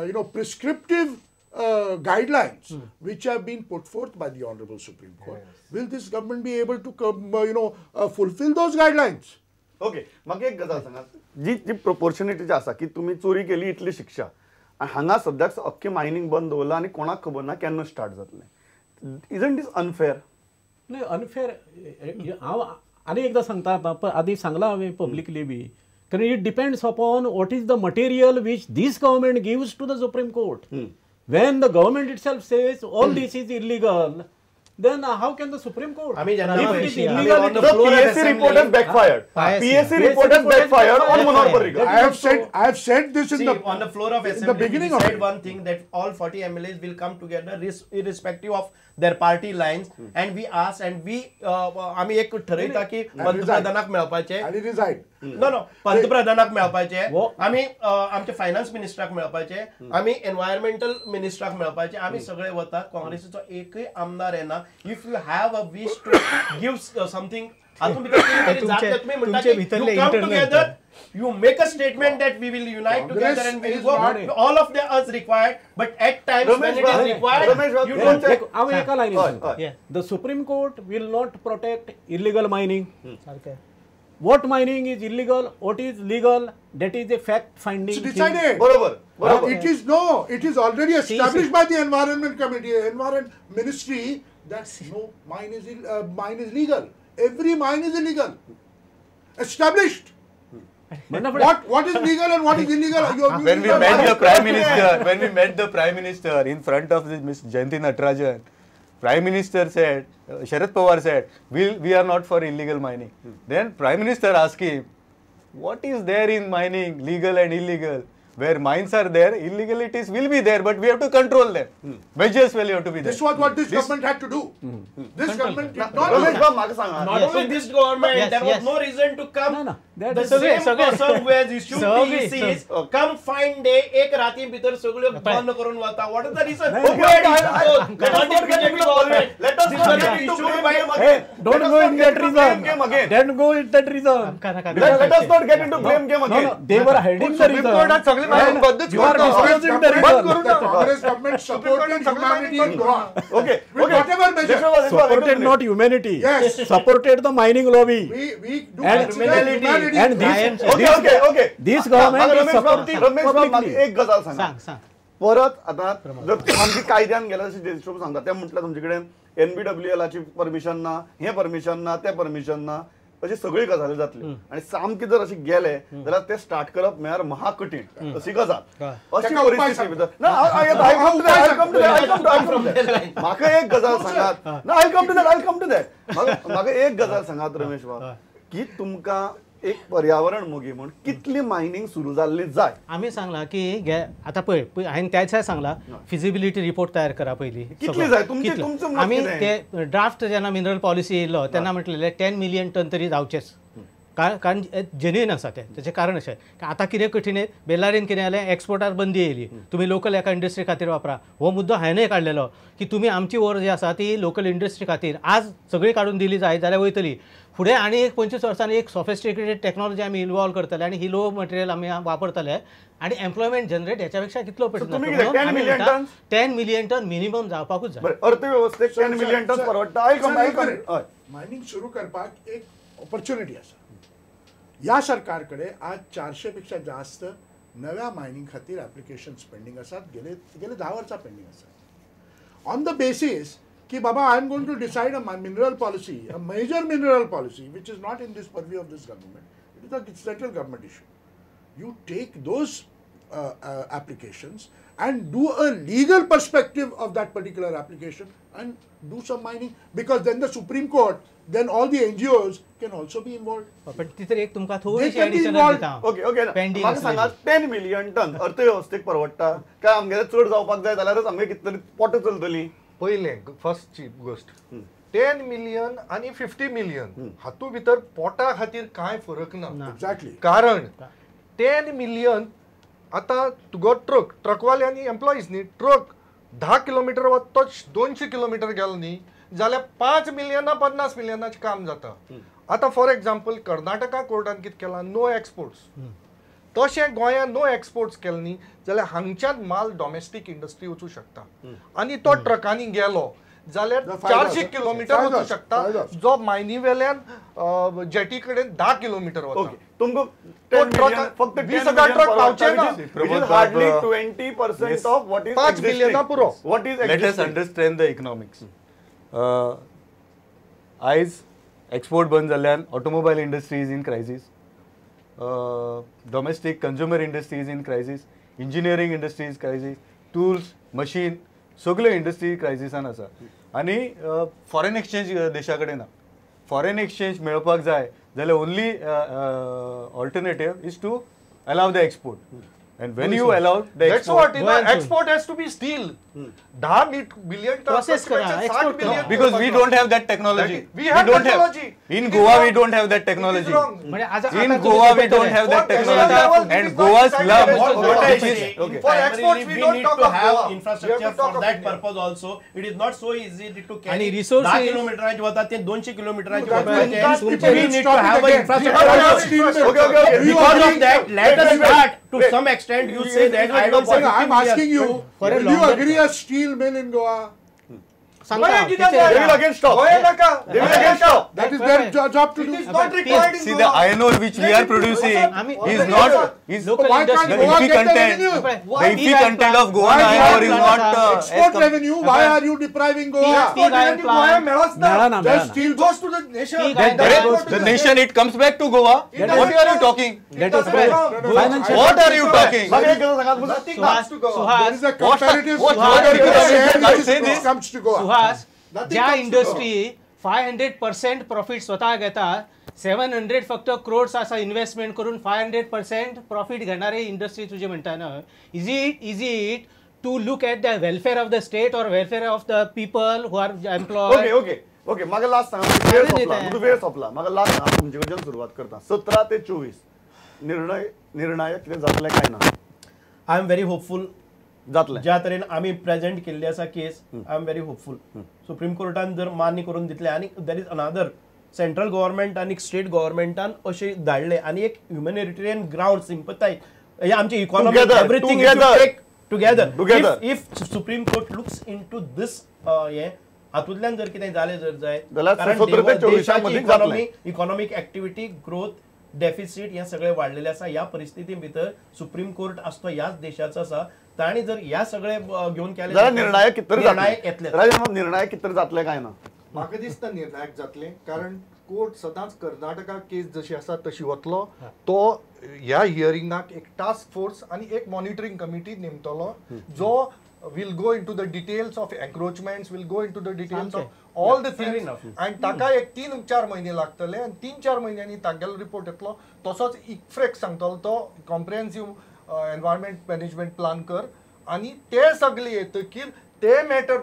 you know, prescriptive guidelines which have been put forth by the Honorable Supreme Court. Will this government be able to you know, fulfill those guidelines? Okay, म्हाका एक गजाल सांगात, जी जी proportionality जी आसा की तुमी चोरी केली इतली शिक्षा आनी हांगा सद्याक अख्खें मायनींग बंद दवरलां आनी कोणाक खबर ना केन्ना स्टार्ट जातलें, इजंट दीस अनफेअर? न्हय, अनफेअर हांव आनी एकदां सांगता, आदी सांगलां हांवें पब्लिकली बी, कारण it depends upon what is the material which this government gives to the Supreme Court. When the government itself says all this is illegal, then how can the Supreme Court? I mean, if it is illegal, the PSC report has backfired. PSC report has backfired on Manohar Parrikar. I have said this in the on the floor of assembly. In the beginning, we said one thing, that all 40 MLAs will come together irrespective of their party lines, and we asked and we आमी एक ठरयता की पंतप्रधानाक मेळपाचें. आनी resign. No no, पंतप्रधानाक मेळपाचें, आमी आमच्या finance मिनिस्टराक मेळपाचें, आमी एनवायरमेंटल मिनिस्टराक मेळपाचें, आमी सगळे वतात. काँग्रेसीचो एकूय आमदार येना. If you have a wish to give something, हातूंत भितर कितें तरी जातलें. तुमी म्हणटा की you come together, you make a statement that we will unite together and we will go, all of the us required, but at times when it is required you don't. हांव एका लायनीन सांगता, the Supreme Court will not protect illegal mining. What mining is illegal, what is legal, that is a fact finding. It's decided. Barobar, barobar. It is no, it is already established by the Environment Committee, Environment Ministry, that no mine is mine is legal. Every mine is illegal. Established. What is legal and what is illegal? When we met the Prime Minister, when we met the Prime Minister in front of Ms. Jayanti Natarajan, Prime Minister said, Sharad Pawar said, we are not for illegal mining. Then Prime Minister asked him, what is there in mining, legal and illegal? Where mines are there, illegalities will be there, but we have to control them. Measures will have to be there. This was what this government had to do. This government did not do. Not only this government, there was no reason to come. No, no. The same person who has issued the ECs, come fine day, एक राती भितर सगळ्यो बंद करून वता. What is the reason? Let us not get into blame game again. Don't go in that reason. Don't go in that reason. Let us not get into blame game again. No, they were hiding the reason. You are disclosing the reason. Congress government supported humanity in Goa. Okay, with whatever measure. Supported not humanity. Yes. Supported the mining lobby. We do and humanity. And this, okay. This government is supporting publicly. एक गजाल सांगा. परत आता जर आमची कायद्यान गेला जशें देशमुख सांगता, ते म्हटल्यार तुमचे कडेन NBWL permission ना, हें परमिशन ना, तें परमिशन ना, अशी सगळी गजाली जातली. आनी सामकी जर अशी गेले जाल्यार ते स्टार्ट करप म्हळ्यार महा कठीण अशी गजाल, अशी परिस्थिती भितर. ना, म्हाका एक गजाल सांगात ना, I come to that, I come to that. म्हाका एक गजाल सांगात रमेश बाब, की तुमकां एक पर्यावरण मोगी म्हूण कितली मायनिंग सुरू जाल्ली जाय? आमी सांगला की आतां पळय, हांवें त्याच सांगला, फिजिबिलिटी रिपोर्ट तयार करा पयलीं. कितली जाय तुमचें? आमी ते ड्राफ्ट जेन्ना मिनरल पॉलिसी येयलो तेन्ना म्हटलेलें 10 मिलियन टन तरी जावचेच, कारण जेन्युइन आसा तें. तेचें कारण अशें आतां कितें कठीण आहे, बेल्लारीन कितें जालें, एक्सपोर्टार बंदी येयली, तुमी लोकल एका इंडस्ट्री खातीर वापरा. हो मुद्दो हांवेंय काडलेलो की तुमी आमची वर जी आसा ती लोकल इंडस्ट्री खातीर आज सगळी काडून दिली जाय जाल्यार वयतली फुडें. आनी एक 25 वर्सांनी एक सॉफिस्टिकेटेड टॅक्नॉलॉजी आमी इन्वॉल्व करतले आनी ही लो मटेरियल आमी वापरतले आनी एम्प्लॉयमेंट जनरेट ह्याच्या पेक्षा कितलो पडटा? 10 मिलियन टन मिनिमम जावपाकूच जाय. अर्थवेवस्थेक 10 मिलियन टन परवडटा. मायनिंग सुरू करपाक एक ऑपॉर्च्युनिटी आसा. ह्या सरकार कडेन आज 400 पेक्षा जास्त नव्या मायनिंग खातीर एप्लिकेशन्स पेंडींग आसात, गेले गेले 10 वर्सां पेंडींग आसात. ऑन the basis की बाबा I am going to decide a mineral policy, a major mineral policy which is not in this purview of this government, it is a central government issue. You take those applications and do a legal perspective of that particular application and do some mining, because then the Supreme Court, then all the NGOs can also be involved. पण तिथे एक तुमका थोडीशी additional दिता. Okay okay, म्हाका सांगात 10 million ton अर्थवेवस्थेक परवडटा काय? आमगेले चड जावपाक जाय जाल्यारच आमगे कितें तरी पोट चलतली. पयलें फर्स्ट गोश्ट 10 मिलियन आनी 50 मिलियन हातूंत भितर पोटा खातीर कांय फरक ना. एक्झॅक्टली, कारण 10 मिलियन आतां तुगो ट्रक, ट्रकवाल्यांनी एम्प्लॉईज न्ही, ट्रक 10 किलोमिटर वता तो 200 किलोमिटर गेलो न्ही जाल्यार 5 मिलियना 50 मिलियनाचें काम जाता. आतां फॉर एग्जाम्पल कर्नाटका कोर्टान कितें केलां, नो एक्सपोर्ट्स. तशें गोंयांत नो एक्सपोर्ट्स केले न्ही जाल्यार हांगच्यान माल डॉमेस्टीक इंडस्ट्री वचूं शकता आनी तो ट्रकांनी गेलो जाल्यार 400 किलोमिटर वचूं शकता जो मायनी वेल्यान जेटी कडेन 10 किलोमिटर वता. तुमकां फक्त 20,000 ट्रक पावचे ना. Hardly 20% of what is 5 मिलियना पुरो. What is let us understand the economics. आयज एक्सपोर्ट बंद जाल्ल्यान automobile industry is in crisis, domestic consumer industry is in crisis, engineering industry is crisis, tools machine सगळ्यो इंडस्ट्री क्रायसिसान आसा. आनी foreign exchange देशा कडेन ना. फॉरेन एक्सचेंज मेळपाक जाय जाल्यार only alternative is to allow the export. And when you allow the export, export has to be steel. 10 billion process करा, export billion, because we don't have that technology. We have technology. In Goa we don't have that technology. In Goa we don't have that technology. And Goa's love for exports we don't talk of have infrastructure for that purpose also. It is not so easy to carry. 10 किलोमीटरांचे वता ते 200 किलोमीटरांचे वता. We need to have an infrastructure. Okay, okay. Because of that, let us start to some extent. You say that I don't. I'm asking you, will you agree a steel mill in Goa? They will again stop. They will again stop. That is their job to do. It is not required in See, Goa. the iron ore which we are producing is not. Is Why can't the Goa IFI get the content? revenue? The IFI content of Goa iron ore is not. Export revenue. Why are you depriving Goa? Export revenue Goa मेळच ना. Just steel goes to the nation. The nation, it comes back to Goa. What are you talking? What are you talking? Nothing comes to Goa. There is a comparative. What comes to Goa? Suhas, ज्या industry 500% profit स्वतः घेता, 700 फक्त crores आसा investment करून 500% profit घेणारे industry तुजे म्हणटा न्हय. Is it to look at the welfare of the state or welfare of the people who are employed? Okay okay okay. म्हाका लास्ट सांगा, वेळ सोंपला, म्हजो वेळ सोंपला. म्हाका लास्ट सांगा, तुमचे कडच्यान सुरवात करता. 17 ते 24 निर्णायक कितें जातलें काय ना? I am very hopeful. जातलें ज्या तरेन आमी प्रेजेंट केल्ली आसा case, I am very hopeful. Supreme कोर्टान जर मान्य करून दितले आनी there is another central government आनी स्टेट गव्हर्मेंटान अशें धाडले आनी एक ह्युमॅनिटेरियन ग्रावंड सिंपथायज हे आमची economy everything take together. If Supreme Court looks into this हें हातूंतल्यान जर कितें जालें जर जायत कारण देशाची economy, economic activity, growth, deficit हे सगळे वाडलेले आसा. ह्या परिस्थिती भितर सुप्रीम कोर्ट आसा तो ह्याच देशाचो आसा, ताणी जर ह्या सगळे घेवन केले जाल्यार निर्णायक कितें निर्णायक येतले. निर्णायक कितें जातले काय ना? म्हाका दिसता निर्णायक जातले, कारण कोर्ट सदांच कर्नाटका केस जशी आसा तशी वतलो. तो ह्या हियरिंगाक एक टास्क फोर्स आनी एक मॉनिटरींग कमिटी नेमतलो जो will go into the details of encroachments, will go into the details of all the things. आनी ताका एक 3-4 म्हयने लागतले आनी 3-4 म्हयन्यांनी तागेलो रिपोर्ट येतलो. तसोच इफ्रेक सांगतलो तो कॉम्प्रिहेन्सीव एनवायरमेंट मॅनेजमेंट प्लान कर आनी ते सगळे येतकीर ते मॅटर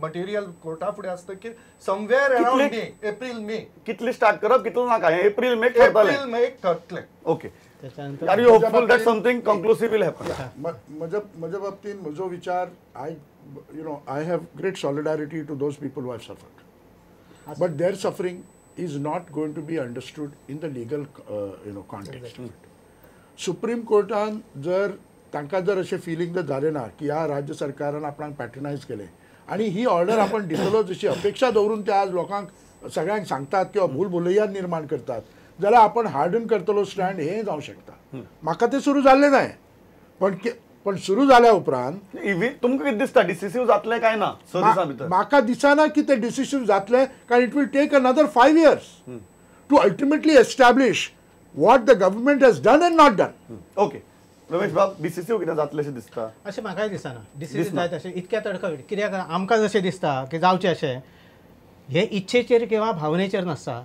मटेरियल कोर्टा फुडें आसतकीर somewhere around May, April May कितले स्टार्ट करप कितले नाका हें एप्रील मे ठरतलें. एप्रील मे ठरतलें. Okay, are you hopeful that something conclusive will happen? म्हज्या बाबतीन म्हजो विचार, I you know I have great solidarity to those people who have suffered, but their suffering is not going to be understood in the legal you know context. Supreme कोर्टान जर तांकां जर अशें feeling जर जालें ना की ह्या राज्य सरकारान आपणाक पॅट्रनायज केलें आनी ही ऑर्डर आपण दितलो जशी अपेक्षा दवरून ते आज लोकांक सगळ्यांक सांगतात किंवा भूल भुलैया निर्माण करतात, जाल्यार आपण हार्डन करतलो स्टँड हें जावं शकता. म्हाका तें सुरू जाल्लें जाय, पण पण सुरू जाल्या उपरांत तुमकां कितें दिसता डिसिसीव जातलें काय ना? 6 दिसां भितर म्हाका दिसना की तें डिसिसीव जातलें, कारण it will take another 5 years to ultimately establish what the government has done and not done. Okay Ramesh बाब, डिसिसीव कितें जातलें अशें दिसता? अशें म्हाकाय दिसना डिसिसीव जायत अशें इतक्या तडका. कित्याक आमकां जशें दिसता की जावचें अशें, हे इच्छेचेर किंवा भावनेचेर नासता,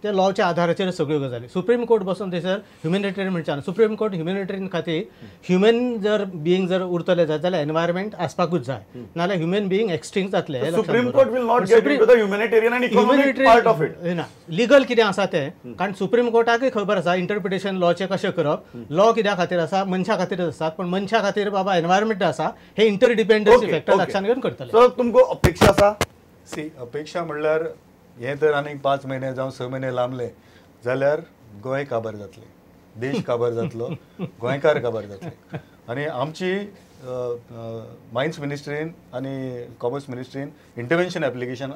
ते लॉच्या आधाराचेर सगळ्यो गजाली. सुप्रीम कोर्ट बसून थंयसर ह्युमॅनिटेरियन म्हणचे सुप्रीम कोर्ट ह्युमॅनिटेरियन खातीर ह्युमन जर बिईंग जर उरतले जाय जाल्यार एनवायरमेंट आसपाकूच जाय, नाजाल्यार ह्युमन बिईंग एक्सटिंक्ट जातले. Supreme Court will not get into the humanitarian and economic part of it. ना, लिगल कितें आसा तें, कारण सुप्रीम कोर्टाकूय खबर आसा इंटरप्रिटेशन लॉचें कशें करप. लॉ कित्या खातीर आसा, मनशा खातीरच आसात, पण मनशा खातीर बाबा एनवायरमेंट आसा, हे इंटरडिपेंडन्सी फॅक्टर लक्षांत घेवन करतले. सो तुमकां अपेक्षा आसा? सी, अपेक्षा म्हणल्यार हें तर आनीक 5 म्हयने जावं 6 म्हयने लांबले जाल्यार गोंय काबार जातलें. देश काबार जातलो, गोंयकार काबार जातले. आनी आमची मायन्स मिनिस्ट्रीन आनी कॉमर्स मिनिस्ट्रीन इंटरवेन्शन एप्लिकेशन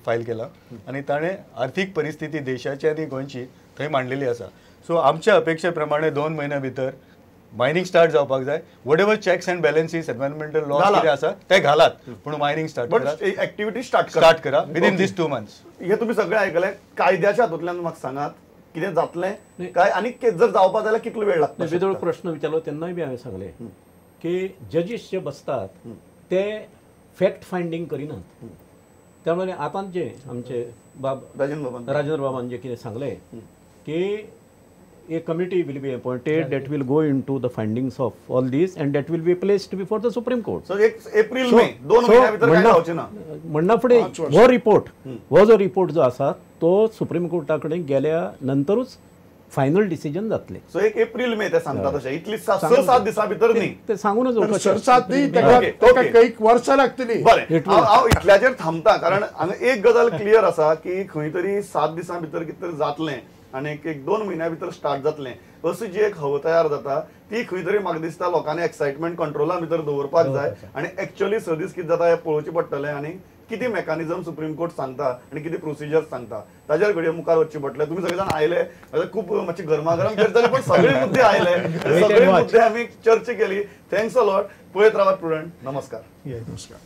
फायल केला आनी ताणें आर्थीक परिस्थिती देशाची आनी गोंयची थंय मांडलेली आसा. सो आमच्या अपेक्षे प्रमाणे 2 म्हयन्या भितर मायनिंग स्टार्ट जावपाक जाय. Whatever checks and balances environmental law कितें आसा ते घालात, पूण मायनिंग स्टार्ट करात, एक्टिविटी स्टार्ट करा विदीन these 2 months. हे तुमी सगळें आयकलें, कायद्याच्या हातूंतल्यान म्हाका सांगात कितें जातलें काय आनी जर जावपा जाल्यार कितलो वेळ लागता? वेदोळ प्रश्न विचारलो तेन्नाय बी हांवें सांगलें की जजीस जे बसतात ते फॅक्ट फायंडींग करिनात. त्यामुळे आतां जे आमचे बाब राजेंद्र बाबान जे कितें सांगलें की a committee will be appointed that will go into the findings of all these and that will be placed before the Supreme Court. So April May 2 महिन्या भितर काय जावचें ना म्हणना फुडें हो रिपोर्ट, हो जो रिपोर्ट जो आसा तो सुप्रीम कोर्टा कडेन गेल्या नंतरूच फायनल डिसिजन जातलें. सो एक एप्रिल मे ते सांगता तशें इतली 6-7 दिसां भितर न्ही ते सांगूनच 6-7 न्ही ताका काही वर्सां लागतली. बरें, हांव इतल्याचेर थांबता कारण हांगा एक गजाल क्लियर आसा की खंय तरी 7 दिसां भितर कितें तरी जातलें आनी एक 2 म्हयन्या भितर स्टार्ट जातलें अशी जी एक हवा तयार जाता ती खंय तरी म्हाका दिसता लोकांनी एक्सायटमेंट कंट्रोला भितर दवरपाक जाय आनी एक्चुअली स दीस कितें जाता हें पळोवचें पडटलें आनी कितें मेकॅनिझम सुप्रीम कोर्ट सांगता आनी कितें प्रोसिजर सांगता ताजेर घडये मुखार वचचें पडटलें. तुमी सगळे जाण आयले, खूब मातशी गरमागरम चर्चा जाली पण सगळे मुद्दे आयले, सगळे मुद्दे आमी चर्चा केली. Thanks a lot. पळयत रावात प्रुडंट. नमस्कार. नमस्कार.